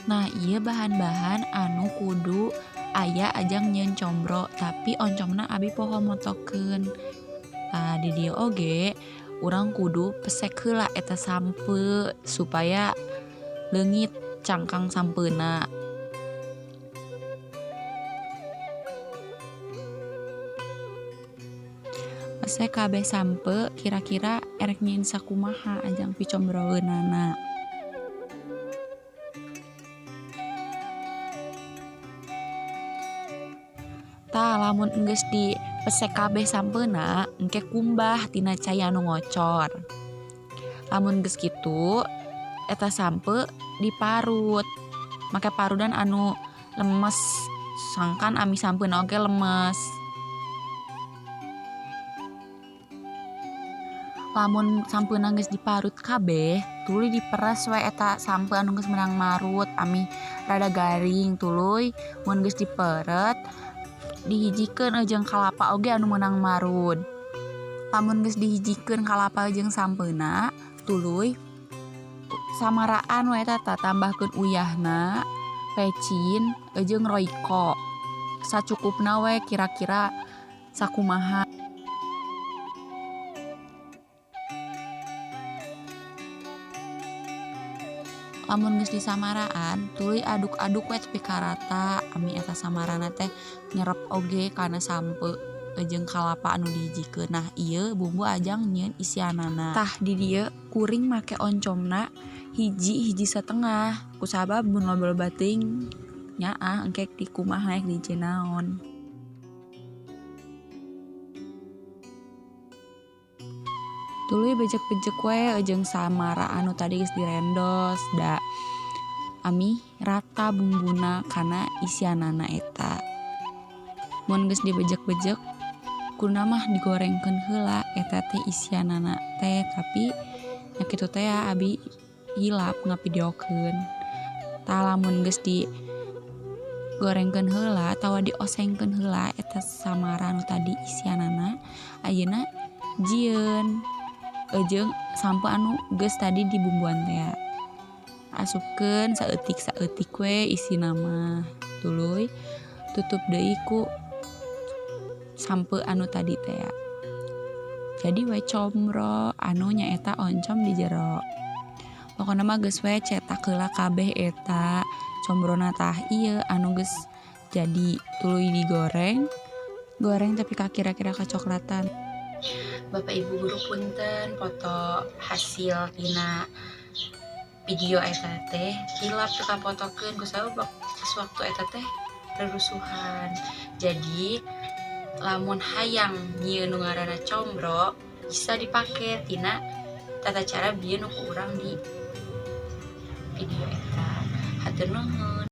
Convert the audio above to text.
Nah, ieu bahan-bahan anu kudu aya ajang nyieun combro, tapi oncomna abi poho motokeun. Tah, di dieu oge urang kudu pesek heula eta sampeu supaya leungit cangkang sampeuna. Pesek kabeh sampeu kira-kira erek nyieun sakumaha ajang picombroeunana. Tah, lamun enggeus dipesek kabeh sampeuna, engke kumbah tina cai anu ngocor. Lamun geus kitu, eta sampeu diparut make parudan anu lemes, sangkan ami sampeuna oge lemes. Lamun sampeuna geus diparut kabeh, tuluy diperes we eta sampeu anu geus meunang marut ami rada garing. Tuluy mun geus diperet, dihijikeun jeung kalapa oge anu meunang marud. Lamun geus dihijikeun kalapa jeung sampeuna, tuluy samaraan we eta tah, tambahkeun uyahna, pecin, jeung Royco. Sacukupna we kira-kira sakumaha. Lamun geus disamaraan, tuluy aduk-aduk we tepi ka rata ami eta samarana teh nyerep oge kana sampeu jeung kalapa anu dihijikeun. Nah, ieu bumbu ajang nyieun isianana. Tah, di dieu kuring make oncomna hiji, hiji satengah, kusabab mun loba-loba teuing nyaah engke dikumaha rek dijieun naon. Tuluy bejek-bejek we jeung samara anu tadi geus direndos da ami rata bumbuna kana isianana eta. Mun geus dibejek-bejek, kuduna mah digorengkeun heula eta teh isianana teh, tapi nya kitu teh ya abi hilap ngavideokeun. Tah, lamun geus digorengkeun heula atawa diosengkeun heula eta samara anu tadi isianana, ayeuna jieun jeung sampeu anu geus tadi dibumbuan teh. Asupkeun saeutik-saeutik we isina mah. Tuluy tutup deui ku sampeu anu tadi teh. Jadi we combro anu nyaeta oncom di jero. Pokona mah geus we cetak heula kabeh eta combrona. Tah, ieu anu geus jadi, tuluy digoreng, goreng tepi ka kira-kira kacoklatan. Bapak Ibu guru, punten, foto hasil tina video eta teh hilap teu kapotokeun kusabab pas waktu eta teh rerusuhan. Jadi lamun hayang nyieun nu ngaranna combro bisa dipake tina tata cara bieu nu ku urang di video eta. Hatur nuhun.